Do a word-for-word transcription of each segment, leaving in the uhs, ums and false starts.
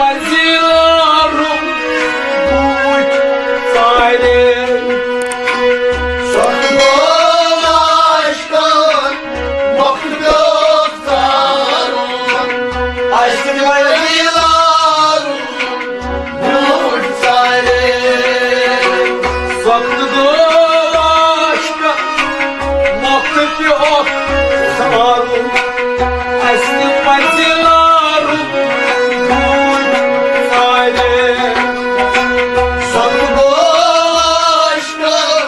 پزیلارُک بوٗٹھ ژارے۔ سۄتھ گوٚو عاشقن مۄکھ پیوٚو ژارُن۔ اَسہِ پزیلارُک بوٗٹھ ژارے۔ سۄتھ گوٚو عاشقن مۄکھ پیوٚو ژارُن۔ اَسہِ پزِ لارُک بوٗٹھ ژارے۔ سۄتھ گوٚو عاشقن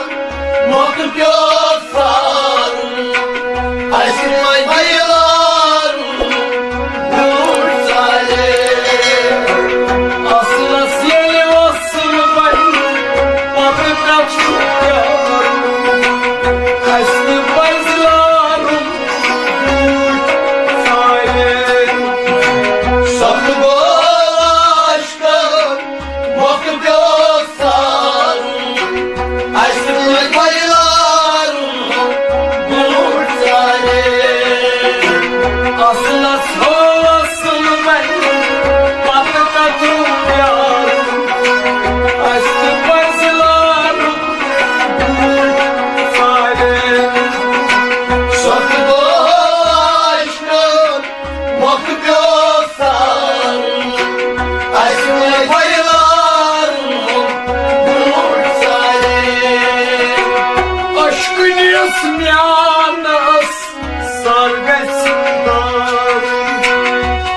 مۄکھ پیوٚو ژارُن۔ اَسہِ پزِ لارُک بوٗٹھ ژارے۔ اصلس ییٚلہِ اوس صُبحن پتہٕ کتھ پیارُن۔ اَسہِ پزِ لارُک بوٗٹھ ژارے۔ سۄتھ گوٚو عاشقن مۄکھ پیوٚو ژارُن۔ اَسہِ پزِ لارُک بوٗٹھ ژارے۔ اصلس اوس صُبحن پتہٕ کتھ پیارُن۔ اَسہِ پزِ لارُک بوٗٹھ ژارے۔ سۄتھ گوٚو عاشقن مۄکھ پیوٚو ژارُن۔ اَسہِ پزِ لارُک بوٗٹھ ژارے۔ اشکنِس میانس سر گژھِ دارُن۔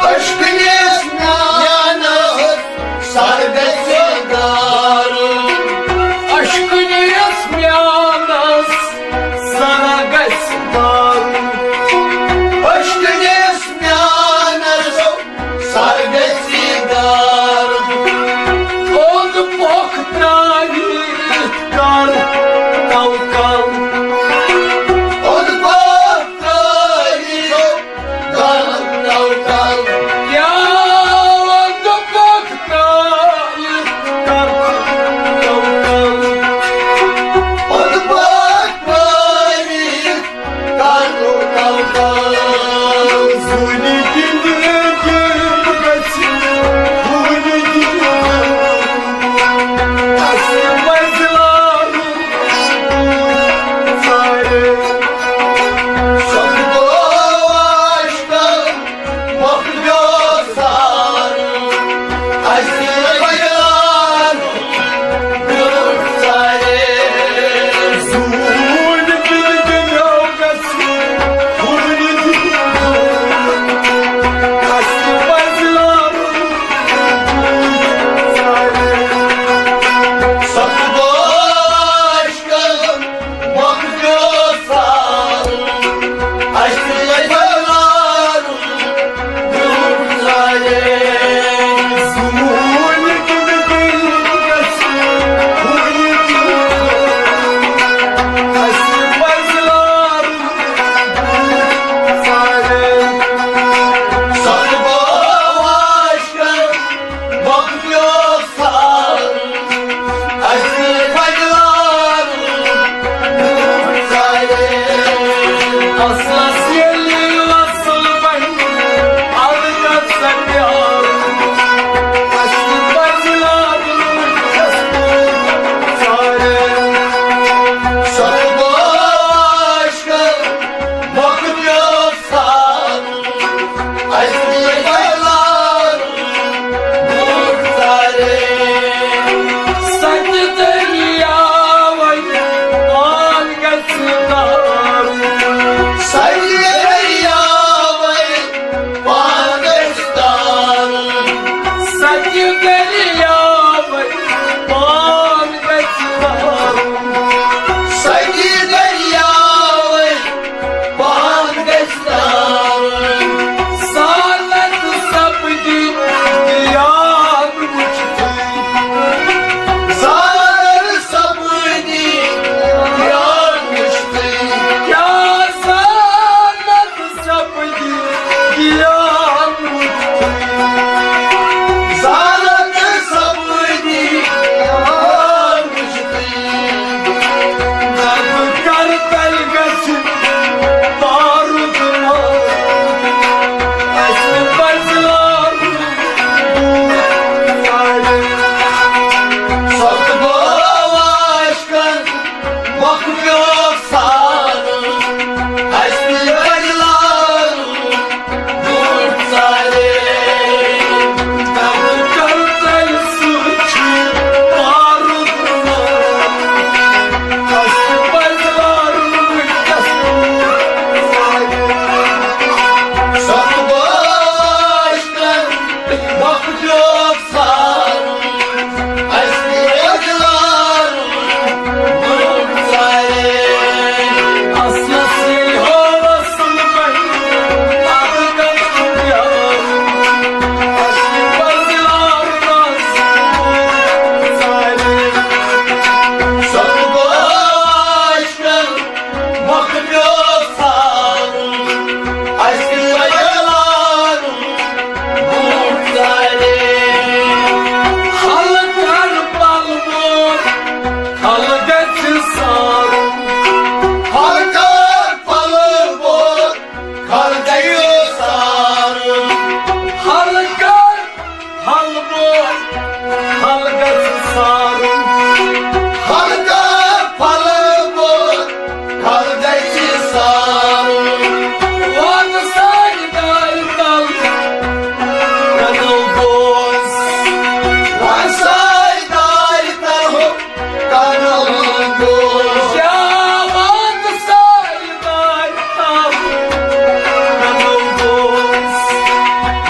اشکنِس میانس سر گژھِ دارُن۔ اشکنِس میانس سر گژھِ دارُن۔ اشکنِس میانس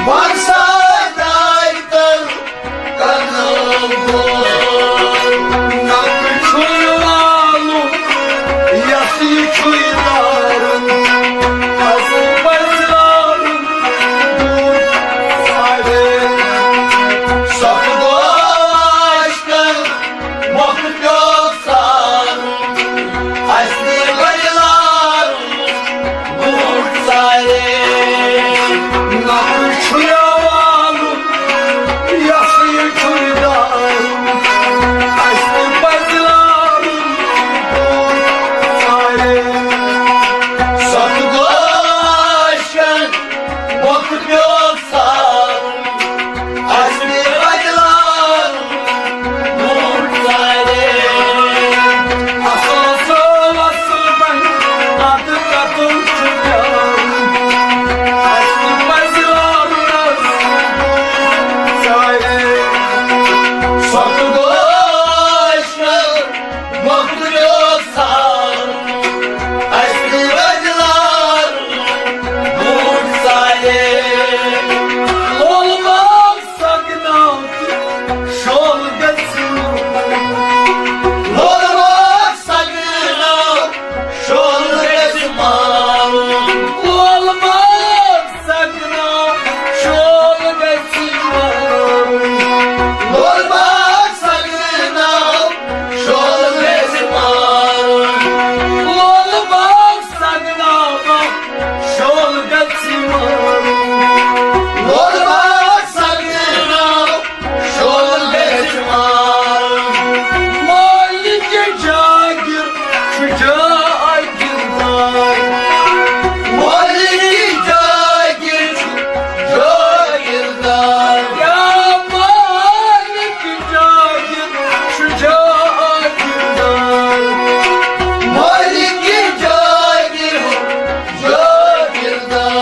پنٛژاہ دۄہ تہٕ کٔرنَم دور۔ نقٕد چھُے والُن، یَس یہِ چھُے تارُن۔ اَسہِ پَزِ لارُن دوٗر سارے۔ سَتھ دۄہ ٲسۍ وقت پیوٚو سارُن، اَسہِ بٔلۍ لارُن بوٗٹھ ژارے۔ نقٕد چھُے والُن، یَس یہِ چھُے تارُن، اَسہِ پَزِ لارُن بوٗٹھ ژارے۔ سَتھ دۄہ ٲسۍ وقت پیوٚو سارُن، اَسہِ پَزِ لارُن بوٗٹھ ژارے۔ اَصٕل، اَصٕل، اَصٕل پٲٹھۍ اَتھ قدم چھُ پیارُن۔ اَسہِ پَزِ لارُن آز بوٗٹھ ژارے۔ سَتھ دۄہ ٲسۍ وقت پیوٚو سارُن، اَسہِ پَزِ لارُن بوٗٹھ ژارے۔ لول باغ سَگناو تہٕ شول گژھِ مَرُن۔ لول باغ سَگناو، شول گژھِ مَرُن۔ لول باغ سَگناو، شول گژھِ مَرُن۔ لول باغ سَگناو، شول گژھِ مَرُن۔ لول باغ سَگناو، شول گژھِ مَرُن۔ لول باغ سَگناو، شول گژھِ مَرُن۔ مٲلِکہِ جاگِر چھُ جاگِردار۔ مٲلِکہِ جاگِر چھُ جاگِردار۔ یا مٲلِکہِ جاگِر چھُ جاگِردار۔ مٲلِکہِ جاگِر جاگیردار۔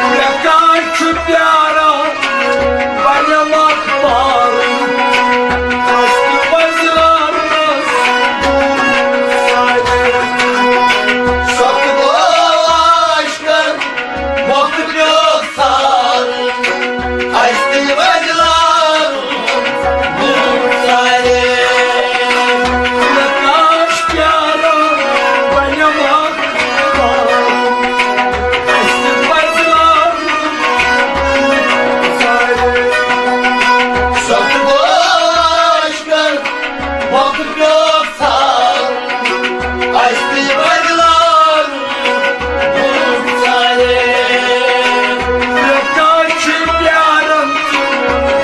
مےٚ کانٛہہ چھُ پیاران، بنٮ۪م اکھ پارُن۔ اَسہِ تہِ پَزِ لارُن آز۔ سَتھ دۄہ ٲسۍ وقت پیوٚو سارُن، اَسہِ تہِ پَزِ لارُن بوٗٹھ ژارے۔ مےٚ کانٛہہ چھُ پیاران، بنٮ۪م اکھ پارُن۔ اَسہِ تہِ پَزِ لارُن بوٗٹھ ژارے۔ سَتھ دۄہ ٲسۍ وقت پیوٚو سارُن، اَسہِ تہِ پَزِ لارُن بوٗٹھ ژارے۔ مےٚ کانٛہہ چھُ پیاران،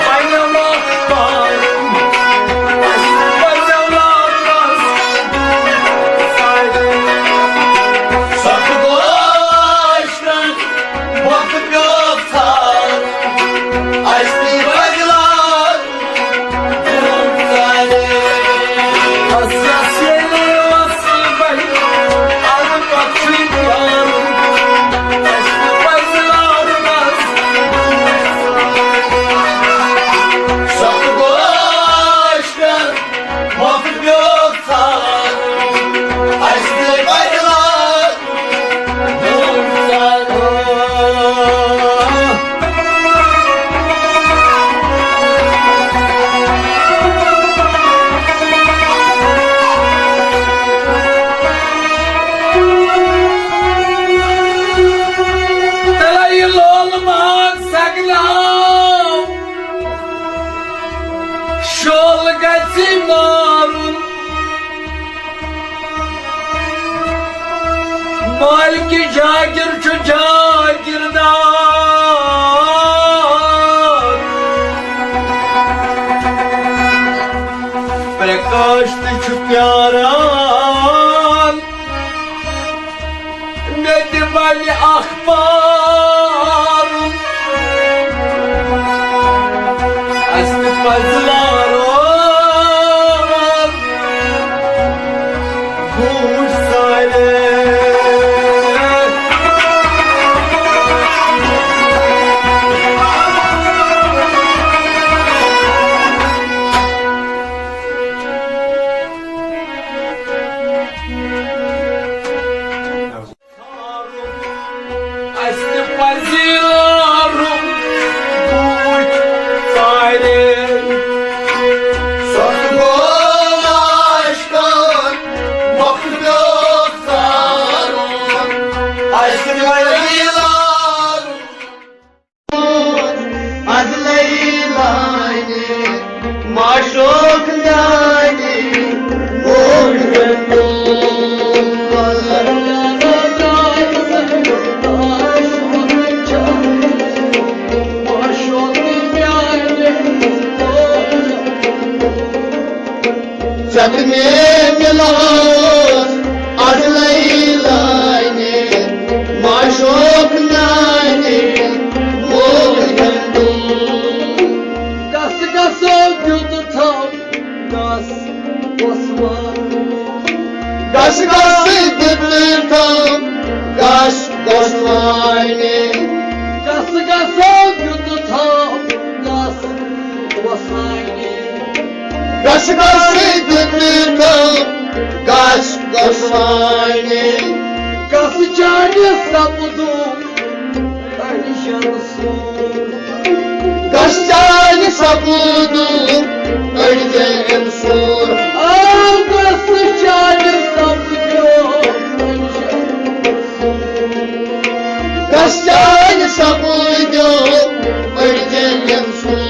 بنٮ۪م اکھ پارُن۔ اَسہِ تہِ پَزِ لارُن آز بوٗٹھ ژارے۔ سَتھ دۄہ ٲسۍ وقت پیوٚو سارُن، اَسہِ تہِ پَزِ لارُن بوٗٹھ ژارے۔ اَسہِ ییٚلہِ وَسہٕ بَنہِ، اَدٕ پَتہٕ چھُے پیارُن۔ اَسہِ تہِ پَزِ لارُن آز۔ سَتھ دۄہ ٲسۍ وقت پیوٚو سارُن، اَسہِ تہِ پَزِ لارُن بوٗٹھ ژارے۔ تَلہ یہِ لول باغ سَگناو، شول گژھِ مَرُن۔ مٲلکہِ جاگِر چھُ جاگِردار۔ پرکاش تہِ چھُ پیاران، مےٚ تہِ بنہِ اکھ پارُن۔ اَسہِ تہِ پَزِ لارُن بوٗٹھ ژارے۔ اَسہِ تہِ پَزِ مےٚ مِلاوس از لیلانہِ، معشوق میانہِ مول ہندو۔ گس گسو دیُت تھم گس عثمان۔ گس گس دیُت تھم گس عثمانہِ۔ گس گسو دیُت تھم گس عثمانہِ۔ گس گس دیُت تھم گس عثمانہِ۔ گس چانہِ سپدُم أڑجن سور۔ گس چانہِ سپدُم أڑجن سور۔ آ، گس چانہِ سپدُم أڑجن سور۔ گس چانہِ سپدُم أڑجن سور۔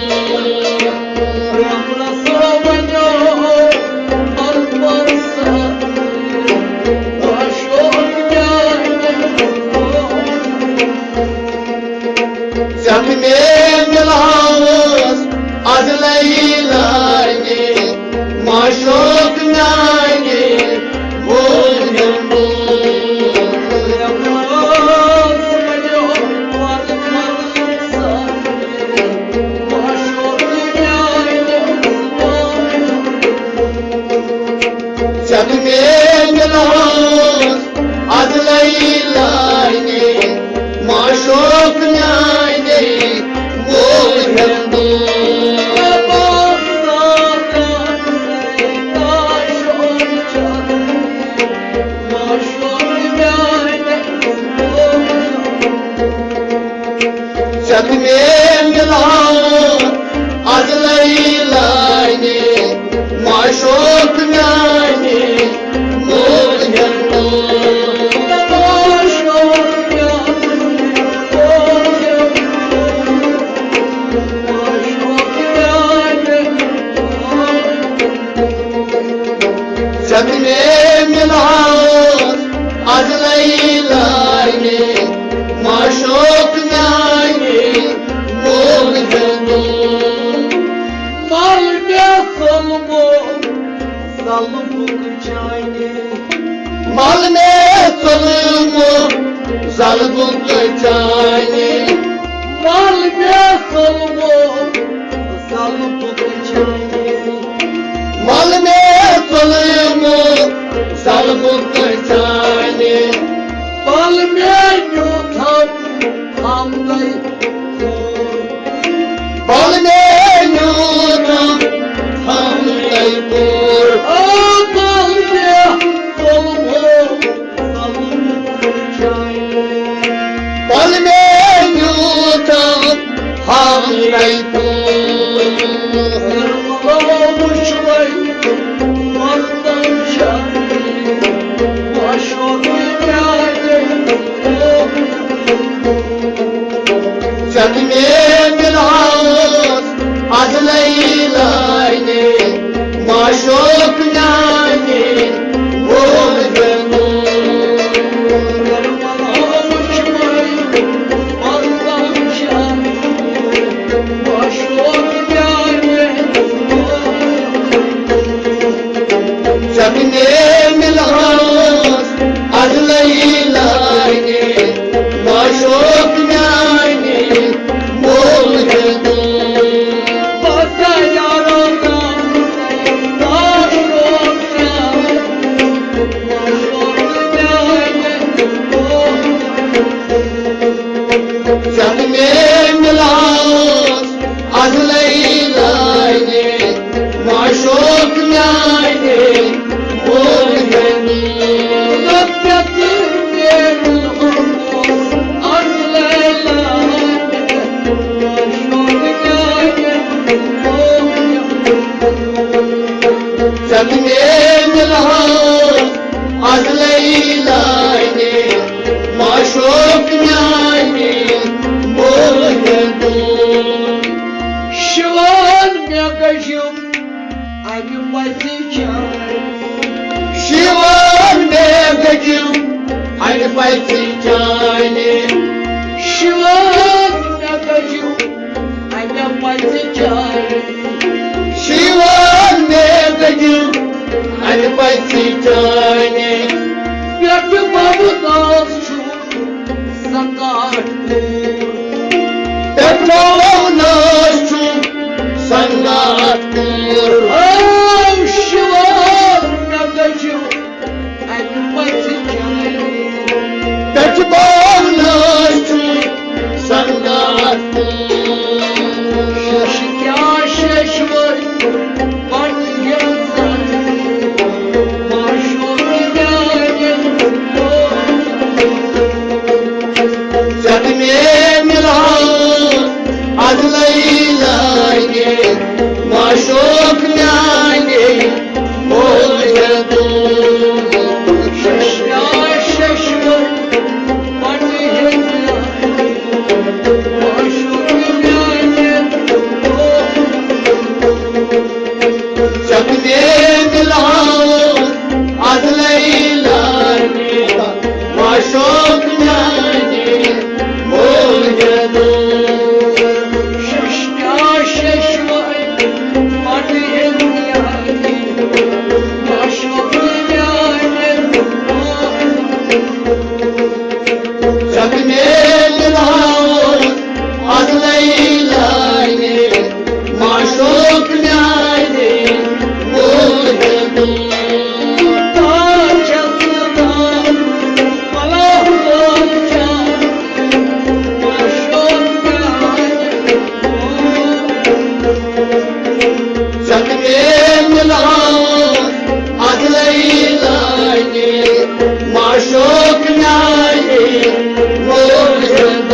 ژےٚ تہٕ مےٚ مِلاوس از لیلانہِ، معشوق میانہِ مول ہندو۔ ژےٚ تہٕ مےٚ مِلاوس از لیلانہِ، معشوق میانہِ مول ہندو۔ ژےٚ تہٕ مےٚ مِلاوس از لیلانہِ، معشوق میانہِ مول ہندو۔ ژےٚ تہٕ مےٚ مِلاوس از لیلانہِ، معشوق میانہِ مول ہندو۔ مل مےٚ ژوٚلمُت زلبُک چانہِ۔ مل مےٚ ژوٚلمُت زلبُک چانہِ۔ مل مےٚ ژوٚلمُت زلبُک چانہِ۔ مل مےٚ ژوٚلمُت زلبُک چانہِ۔ مل مےٚ نیوٗتھم ہمدے پوٗر۔ بل مےٚ نیوٗتھم ہمدے پوٗر۔ آ، بل مےٚ ژوٚلمُت زلبُک چانہِ۔ بل مےٚ نیوٗتھم ہمدے پوٗر۔ کربلا وٕچھ وۄنۍ مقدم چھا معشوق میانہِ۔ ژےٚ تہٕ مےٚ مِلاوس از لیلانہِ، معشوق میانہِ مول ہندو۔ ژےٚ تہٕ مےٚ مِلاوس از لیلانہِ، معشوق میانہِ مول ہندو۔ ژےٚ تہٕ مےٚ مِلاوس از لیلانہِ، معشوق میانہِ مول ہندو۔ ژےٚ تہٕ مےٚ مِلاوس از لیلانہِ، معشوق میانہِ مول ہندو۔ شیوان مےٚ گٔجِم اَمہِ پَژِ چانہِ۔ شیوان مےٚ گٔجِم اَمہِ پَژِ چانہِ۔ شیوان مےٚ گٔجِم اَمہِ پَژِ چانہِ۔ شیوان مےٚ گٔجِم پژِ چانہِ پٮ۪ٹھ بَوُن آز چھُ سَتاٹھ پوٗر۔ پٮ۪ٹھ بَوُن آز چھُ سَتاٹھ پوٗر۔ او شِوا، مےٚ دٔچھِو اَکہِ پژِ چانہِ پٮ۪ٹھ بَوُن آز چھُ سَتاٹھ پوٗر۔ شیشہِ کیٛاہ شیشہِ وٲلۍ پننہِ زنہِ معشوق میانہِ۔ ژےٚ تہٕ مےٚ مِلاو از لَیلایہِ معشوق میانہِ۔ مولدُ ششیا ششور پننہِ زنہِ معشوق میانہِ۔ ژےٚ تہٕ مےٚ مِلاو از لَیلایہِ معشوق میانہِ۔ مولدُ ششیا ششور پننہِ زنہِ معشوق میانہِ۔ ژےٚ تہٕ مےٚ مِلاو از لَیلایہِ معشوق میانہِ۔ مولدُ ژےٚ تہٕ مےٚ مِلاو از لَیلایہِ معشوق میانہِ۔ مولدُ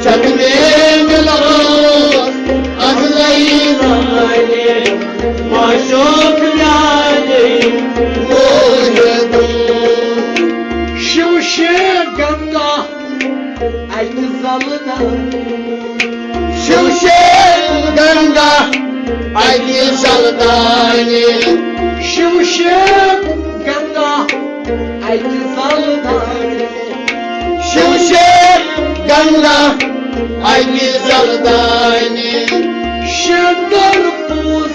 ژےٚ تہٕ مےٚ مِلاو از لَیلایہِ معشوق میانہِ۔ مولدُ شِو شیخ گنگا اَکہِ زلہٕ دانہِ۔ شِو شیخ گنگا اَکہِ زلہٕ دانہِ۔ شِو شیخ گنگا اَکہِ زلہٕ دانہِ۔ شِو شیخ گنگا اَکہِ زلہٕ دانہِ۔ شنکر پوٗر